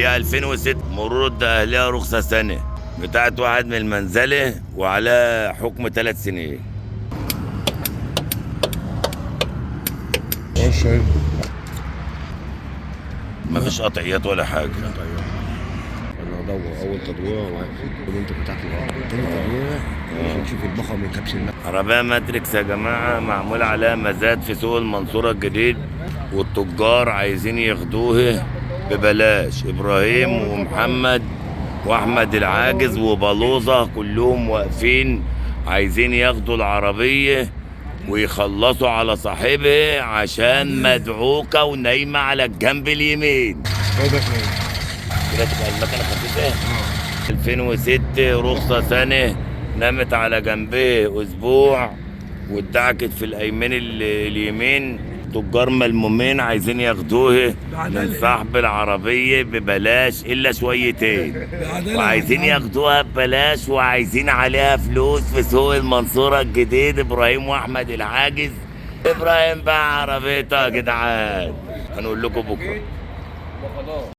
هي 2006 مرور الدقهلية رخصة سنة بتاعت واحد من المنزلة وعلى حكم 3 سنين. مفيش قطعيات ولا حاجة. انا ادور اول تدويره وانت فتحت الغطا، تاني تدويره عشان تشوف البخر من كبس الماء. عربية ماتريكس يا جماعة معمول عليها مزاد في سوق المنصورة الجديد، والتجار عايزين ياخدوها ببلاش. إبراهيم ومحمد وأحمد العاجز وبلوزة كلهم واقفين عايزين ياخدوا العربية ويخلصوا على صاحبها عشان مدعوكة ونايمة على الجنب اليمين. كده تبقى المكنة خفيفة. 2006 رخصة سنة، نامت على جنبه أسبوع وادعكت في الأيمن اليمين. تجار ملمومين عايزين ياخدوه من صاحب العربية ببلاش إلا شويتين، وعايزين ياخدوها ببلاش وعايزين عليها فلوس في سوق المنصورة الجديد. إبراهيم وأحمد العاجز. إبراهيم باع عربيته يا جدعان. هنقول لكم بكرة.